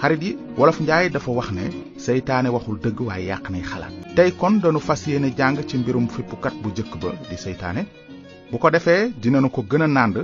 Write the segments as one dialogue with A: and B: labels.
A: xarit yi wolof njaay dafa wax ne seytaane waxul dëgg waaye yàq nay xalaat. tey kon dañu fas yéene jàng ci mbirum fippukat bu jëkk ba di seytaane. bu ko defee dinañu ko gën a nànd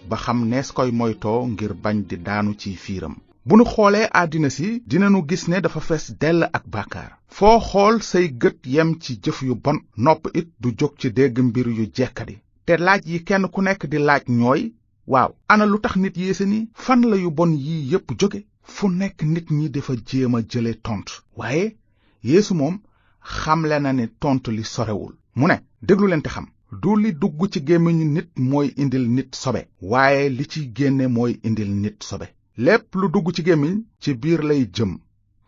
A: ba xam nees koy moytoo ngir bañ di daanu ci fiiram. bu nu xoolee àddina si dinañu gis ne dafa fees dell ak bàkkaar. foo xool say gët yem ci jëf yu bon, nopp it du jóg ci dégg mbir yu jekkadi. te laaj yi kenn ku nekk di laaj ñooy, waaw ana lu tax nit yéese ni? fan la yu bon yii yépp jóge? fu nekk nit ñi dafa jéem a jële tontu. waaye Yeesu moom xamle na ne tontu li sorewul. mu ne, déglu leen te xam, du li dugg ci gémmiñu nit mooy indil nit sobe, waaye li ci génne mooy indil nit sobe. lépp lu dugg ci gémmiñ ci biir lay jëm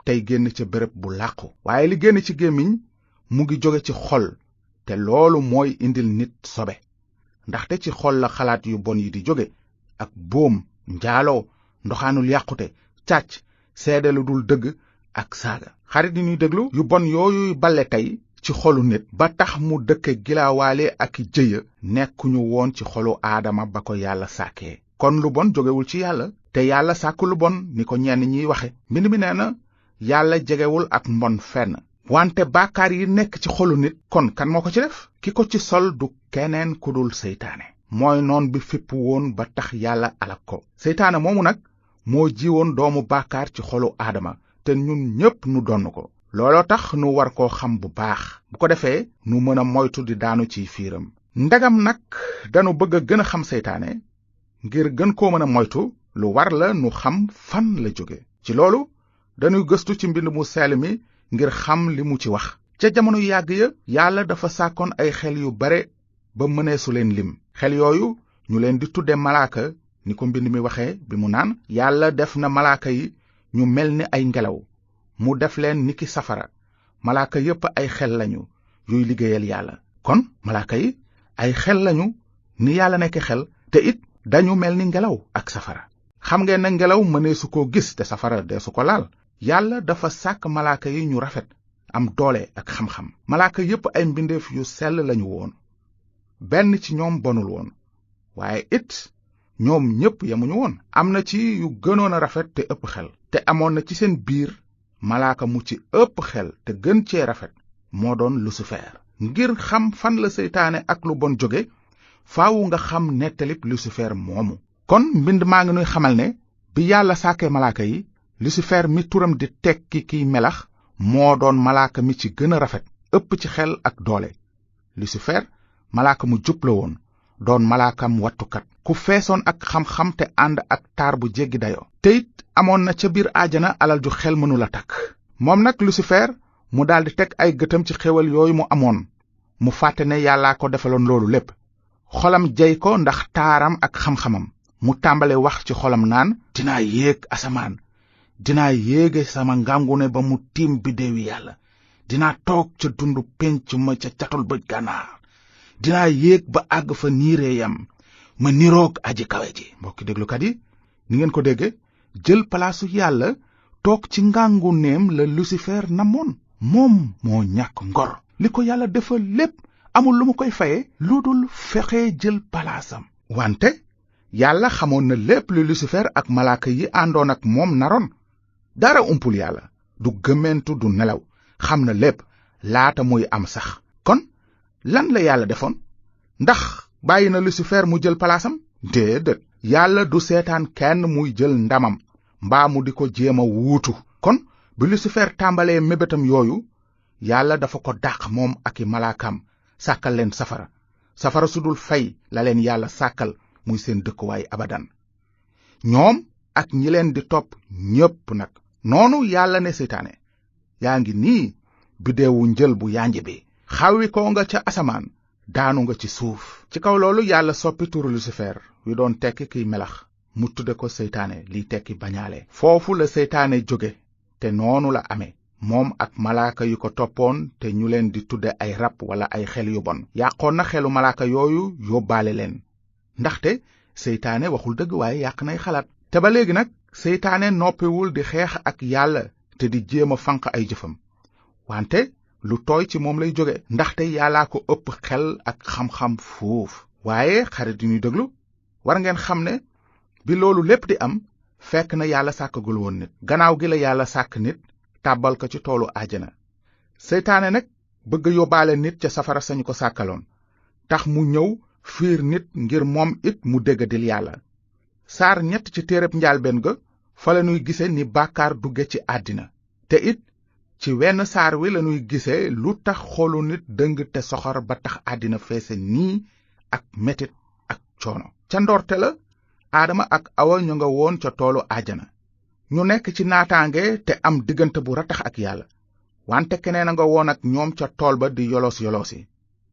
A: tey génn ca béréb bu làqu, waaye li génn ci gémmiñ mu ngi jóge ci xol, te loolu mooy indil nit sobe. ndaxte ci xol la xalaat yu bon yi di jóge, ak boom, njaaloo, ndoxaanul yàqute, càcc, seede lu dul dëgg ak saaga. xarit yi ñuy déglu, yu bon yooyu balle tey ci xolu nit ba tax mu dëkke gilaawaale ak jëya nekkuñu woon ci xolu aadama ba ko yàlla sàkkee. kon lu bon jógewul ci yàlla, te yàlla sàkk lu bon ni ko ñenn ñiy waxe. mbind mi nee na yàlla jegewul ak mbon fenn. wante bàkkaar yi nekk ci xolu nit, kon kan moo ko ci def? ki ko ci sol du keneen ku dul seytaane. mooy noon bi fipp woon ba tax yàlla alak ko. seytaane moomu nag moo jiwoon doomu bàkkaar ci xolu aadama, te ñun ñépp nu donn ko. looloo tax nu war koo xam bu baax, bu ko defee nu mën a moytu di daanu ci fiiram. ndagam nag danu bëgg a gën a xam seytaane, ngir gën koo mën a moytu, lu war la nu xam fan la jóge. ci loolu dañuy gëstu ci mbind mu sell mi ngir xam li mu ci wax. ca jamono yàgg ya yàlla dafa sàkkoon ay xel yu bare ba mëneesu leen lim. xel yooyu ñu leen di tudde malaaka, ni ko mbind mi waxee bi mu naan, yàlla def na malaaka yi ñu mel ni ay ngelaw, mu def leen niki safara. malaaka yépp ay xel lañu yuy liggéeyal yàlla. kon malaaka yi ay xel lañu ni yàlla nekk xel, te it dañu mel ni ngelaw ak safara. xam ngeen ne ngelaw mëneesu koo gis te safara deesu ko laal. yàlla dafa sàkk malaaka yi ñu rafet, am doole ak xam-xam. malaaka yépp ay mbindeef yu sell lañu woon. benn ci ñoom bonul woon, waaye it ñoom ñépp yemuñu woon. am na ci yu gënoon a rafet te ëpp xel. te amoon na ci seen biir malaaka mu ci ëpp xel te gën cee rafet, moo doon lucifer. ngir xam fan la seytaane ak lu bon jóge, faawu nga xam nettalib lucifer moomu. kon mbind maa ngi nuy xamal ne bi yàlla sàkkee malaaka yi, lucifer mi turam di tekki kiy melax moo doon malaaka mi ci gën a rafet, ëpp ci xel ak doole. lucifer malaaka mu jub la woon, doon malaakam wattukat, ku feesoon ak xam-xam te ànd ak taar bu jéggi dayo. te it amoon na ca biir aajana alal ju xel mënula takk. moom nag lucifer mu daldi teg ay gëtam ci xéwal yooyu mu amoon, mu fàtte ne yàllaa ko defaloon loolu lépp. xolam jey ko ndax taaram ak xam-xamam. mu tàmbale wax ci xolam naan, dinaa yéeg asamaan, dinaa yéege sama ngàngune ba mu tiim biddeewi yàlla, dinaa toog ca dundu pénc ma ca catul bëj gànnaar, dinaa yéeg ba àgg fa niiree yam, ma niroog aji kawe ji. mbokki déglukat yi, ni ngeen ko dégge, jël palaasu yàlla toog ci ngànguneem la lucifer namoon. moom moo ñàkk ngor. li ko yàlla defal lépp amul lu mu koy faye lu dul fexe jël palaasam. wante yàlla xamoon na lépp lu lucifer ak malaaka yi àndoon ak moom naroon. dara umpul yàlla, du gëmmentu du nelaw, xam na lépp laata muy am sax. kon lan la yàlla defoon? ndax bàyyi na lucifer mu jël palaasam? déedéet. yàlla du seetaan kenn muy jël ndamam mbaa mu di ko jéem a wuutu. kon bi lucifer tàmbalee mébétam yooyu, yàlla dafa ko dàq moom ak i malaakaam, sàkkal leen safara. safara su dul fay la leen yàlla sàkkal muy seen dëkkuwaay abadan, ñoom ak ñi leen di topp ñépp nag. noonu yàlla ne seytaane, yaa ngi nii biddeewu njël bu yanj bi, xawwi ko nga ca asamaan, daanu nga ci suuf. ci kaw loolu yàlla soppi turu lucifer wi doon tekki kiy melax, mu tudde ko seytaane, liy tekki bañaale. foofu la seytaane jóge, te noonu la amee, moom ak malaaka yu ko toppoon te ñu leen di tudde ay rab wala ay xel yu bon. yàqoon na xelu malaaka yooyu, yóbbaale leen. ndaxte seytaane waxul dëgg waaye yàq nay xalaat. te ba léegi nag seytaane noppiwul di xeex ak yàlla te di jéem a fanq ay jëfam, wante lu tooy ci moom lay jóge, ndaxte yàllaa ko ëpp xel ak xam-xam fuuf. waaye xarit yi ñuy déglu, war ngeen xam ne bi loolu lépp di am, fekk na yàlla sàkkagul woon nit gannaaw gi la yàlla sàkk nit tàbbal ko ci toolu àjjana seytaane nag bëgg yóbbaale nit ca safara sañu ko sàkkaloon tax mu ñëw fiir nit ngir moom it mu déggadil yàlla saar 3 ci téereb njaalbeen ga fa la nuy gise ni bàkkaar dugge ci àddina te it ci wenn saar wi lanuy gise lu tax xolu nit dëng te soxor ba tax àddina feese nii ak metit ak coono ca ndorte la aadama ak awa ñu nga woon ca toolu àjjana ñu nekk ci naataange te am diggante bu ratax ak yàlla wante keneen a nga woon ak ñoom ca tool ba di yolos-yolosi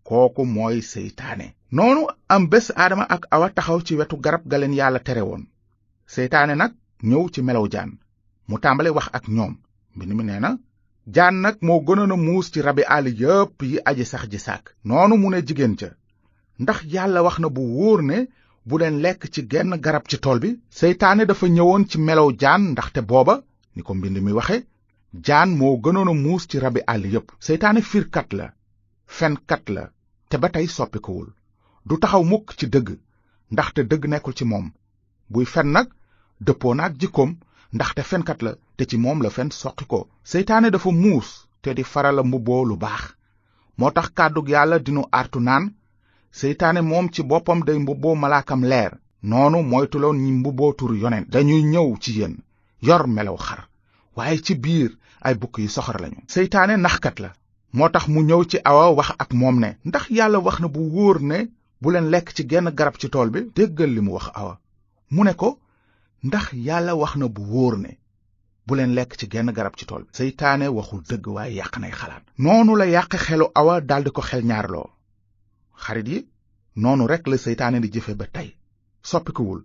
A: kooku mooy seytaane noonu am bés aadama ak awa taxaw ci wetu garab ga leen yàlla tere woon seytaane nag ñëw ci melaw jaan mu tàmbale wax ak ñoom mbind mi nee na jaan nag moo gënoon a muus ci rabi àll yépp yi aji sax ji sàkk noonu mu ne jigéen ca ndax yàlla wax na bu wóor ne bu leen lekk ci genn garab ci tool bi seytaane dafa ñëwoon ci melaw jaan ndaxte booba ni ko mbind mi waxe jaan moo gënoon a muus ci rabi àll yépp seytaane firkat la fenkat la te ba tey soppikuwul du taxaw mukk ci dëgg ndaxte dëgg nekkul ci moom buy fen nag dëppoo naag jikkoom ndaxte fenkat la te ci moom la fen soqi ko seytaane dafa muus te di farala mbubboo lu baax moo tax kàddug yàlla dinu artu naan seytaane moom ci boppam day mbubboo malaakam leer noonu moytuloon ñi mbubboo turu yonent dañuy ñëw ci yéen yor melaw xar waaye ci biir ay bukk yu soxor lañu seytaane naxkat la moo tax mu ñëw ci awa wax ak moom ne ndax yàlla wax na bu wóor ne bu leen lekk ci genn garab ci tool bi déggal li mu wax awa mu ne ko ndax yàlla wax na bu wóor ne bu leen lekk ci genn garab ci tool bi seytaane waxul dëgg waaye yàq nay xalaat noonu la yàq xelu awa daldi ko xel ñaarloo xarit yi noonu rek la seytaane di jëfe ba tey soppikuwul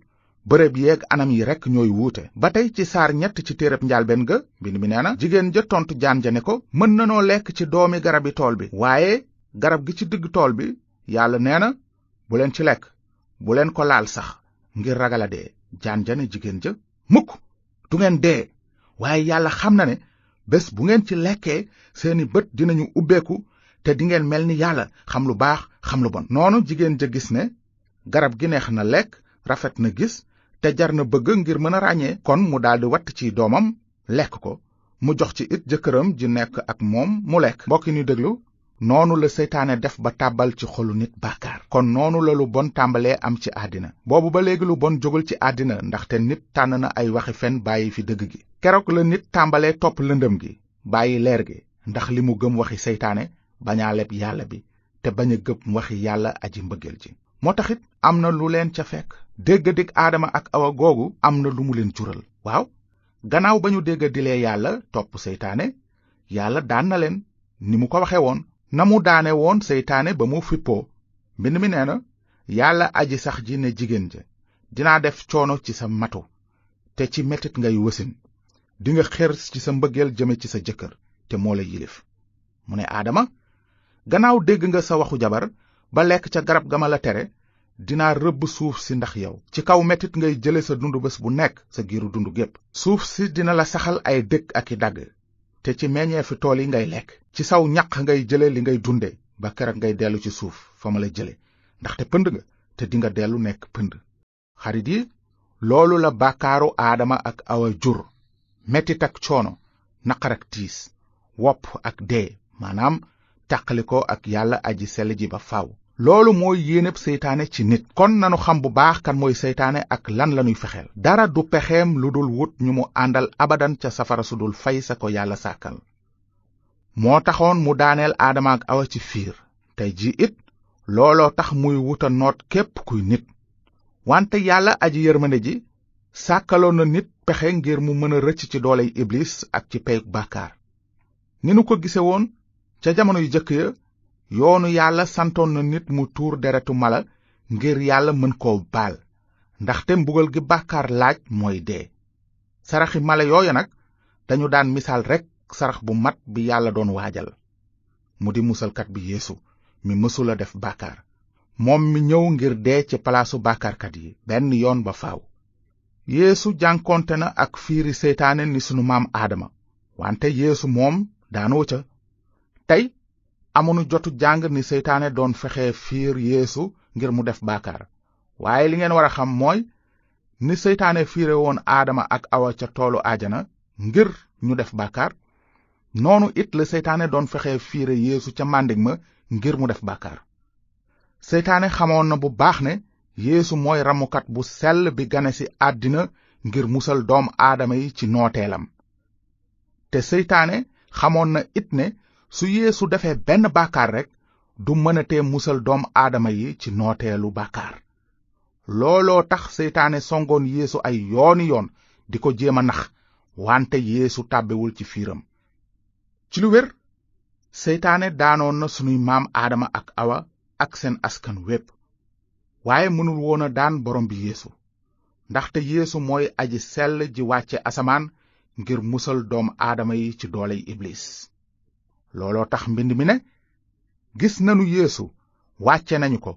A: bërëb yeeg anam yi rek ñooy wuute ba tey ci saar 3 ci téereb njaalbeen ga mbind mi nee na jigéen ja tontu jaan ja ne ko mën nanoo lekk ci doomi garabi tool bi waaye garab gi ci digg tool bi yàlla nee na bu leen ci lekk bu leen ko laal sax ngir ragal a dee jaan ja ne jigéen ja mukk du ngeen dee waaye yàlla xam na ne bés bu ngeen ci lekkee seeni bët dinañu ubbeeku te dingeen mel ni yàlla xam lu baax xam lu bon noonu jigéen ja gis ne garab gi neex na lekk rafet na gis te jar na bëgg ngir mën a ràññee kon mu daldi watt ci doomam lekk ko mu jox ci it jëkkëram ji nekk ak moom mu lekk mbokki ñu déglu noonu la seytaane def ba tàbbal ci xolu nit bàkkaar kon noonu la lu bon tàmbalee am ci àddina boobu ba léegi lu bon jógul ci àddina ndaxte nit tànn na ay waxi fen bàyyi fi dëgg gi keroog la nit tàmbalee topp lëndëm gi bàyyi leer gi ndax li mu gëm waxi seytaane bañaa leb yàlla bi te bañ a gëm waxi yàlla aji mbëggeel ji moo taxit am na lu leen ca fekk déggadik aadama ak awa googu am na lu mu leen jural waaw gannaaw ba ñu déggadilee yàlla topp seytaane yàlla daan na leen ni mu ko waxe woon na mu daane woon seytaane ba mu fippoo mbind mi nee na yàlla aji sax ji ne jigéen ja dinaa def coono ci sa matu te ci metit ngay wësin dinga xër ci sa mbëggeel jëme ci sa jëkkër te moo la yilif mu ne aadama gannaaw dégg nga sa waxu jabar ba lekk ca garab ga ma la tere dinaa rëbb suuf si ndax yow ci kaw metit ngay jële sa dundu bés bu nekk sa giiru dundu gépp suuf si dina la saxal ay dëkk ak i dagg te ci meññeefi tool yi ngay lekk ci saw ñaq ngay jële li ngay dunde ba keroog ngay dellu ci suuf fa ma la jële ndaxte pënd nga te dinga dellu nekk pënd xarit yi loolu la bàkkaaru aadama ak awa jur metit ak coono naqar ak tiis wopp ak dee maanaam tàqaliko ak yàlla aji sell ji ba faaw loolu mooy yéeneb seytaane ci nit kon nanu xam bu baax kan mooy seytaane ak lan lanuy fexeel dara du pexeem lu dul wut ñu mu àndal abadan ca safara su dul fay sa ko yàlla sàkkal moo taxoon mu daaneel aadama ak awa ci fiir tey ji it looloo tax muy wuta noot képp kuy nit wante yàlla aji yërmande ji sàkkaloon na nit pexe ngir mu mën a rëcc ci dooley iblis ak ci peyug bàkkaar ni nu ko gise woon ca jamono yu jëkk ya yoonu yàlla santoon na nit mu tuur deretu mala ngir yàlla mën koo baal ndaxte mbugal gi bàkkaar laaj mooy dee saraxi mala yooya nag dañu daan misaal rekk sarax bu mat bi yàlla doon waajal mu di musalkat bi yeesu mi mësula def bàkkaar moom mi ñëw ngir dee ci palaasu bàkkaarkat yi benn yoon ba faaw yeesu jànkonte na ak fiiri seytaane ni sunu maam aadama wante yeesu moom daanoo ca tey amunu jotu jàng ni seytaane doon fexe fiir yeesu ngir mu def bàkkaar waaye li ngeen war a xam mooy ni seytaane fiire woon aadama ak awa ca toolu aajana ngir ñu def bàkkaar, noonu it la seytaane doon fexe fiire yeesu ca màndig ma ngir mu def bàkkaar. seytaane xamoon na bu baax ne yeesu mooy ramukat bu sell bi gane ci àddina ngir musal doom aadama yi ci nooteelam. te seytaane xamoon na it ne su yeesu defee benn bàkkaar rekk du mënatee musal doom aadama yi ci nooteelu bàkkaar. looloo tax seytaane songoon yeesu ay yooni yoon di ko jéem a nax, wante yeesu tàbbewul ci fiiram. ci lu wér, seytaane daanoon na sunuy maam aadama ak awa ak seen askan wépp, waaye mënul woon a daan borom bi yeesu, ndaxte yeesu mooy aji sell ji wàcce asamaan ngir musal doom aadama yi ci dooley iblis. looloo tax mbind mi ne, gis nanu yeesu wàcce nañu ko,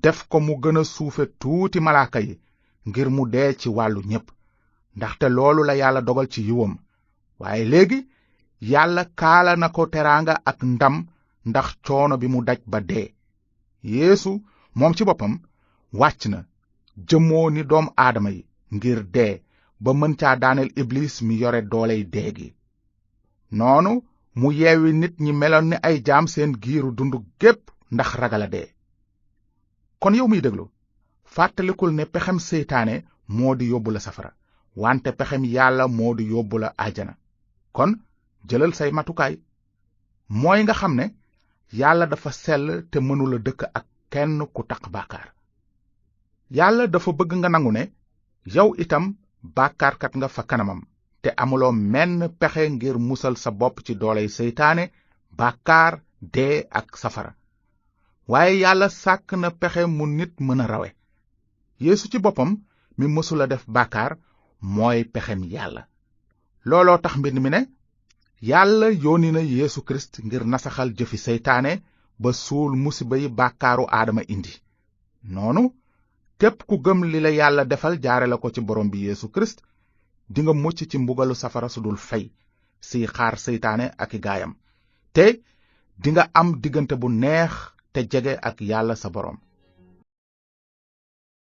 A: def ko mu gën a suufe tuuti malaaka yi ngir mu dee ci wàllu ñépp, ndaxte loolu la yàlla dogal ci yiwam. waaye léegi yàlla kaala na ko teraanga ak ndam ndax coono bi mu daj ba dee. yeesu moom ci boppam wàcc na jëmmoo ni doom aadama yi ngir dee ba mën caa daaneel iblis mi yore dooley dee gi. noonu mu yeewi nit ñi meloon ni ay jaam seen giiru dundu gépp ndax ragal a dee. kon yow miy déglu, fàttalikul ne pexem seytaane moo di yóbbu la safara, wante pexem yàlla moo di yóbbu la àjjana. kon jëlal say matukaay. mooy nga xam ne yàlla dafa sell te mënula dëkk ak kenn ku taq bàkkaar. yàlla dafa bëgg nga nangu ne yow itam bàkkaarkat nga fa kanamam, te amuloo menn pexe ngir musal sa bopp ci dooley seytaane, bàkkaar, dee ak safara. waaye yàlla sàkk na pexe mu nit mën a rawe. yeesu ci boppam mi mësula def bàkkaar mooy pexem yàlla. looloo tax mbind mi ne, yàlla yónni na yeesu kirist ngir nasaxal jëfi seytaane ba suul musiba yi bàkkaaru aadama indi. noonu képp ku gëm li la yàlla defal jaare la ko ci borom bi yeesu kirist, dinga mucc ci mbugalu safara su dul fey si xaar seytaane ak i gaayam, te dinga am diggante bu neex te jege ak yàlla sa borom.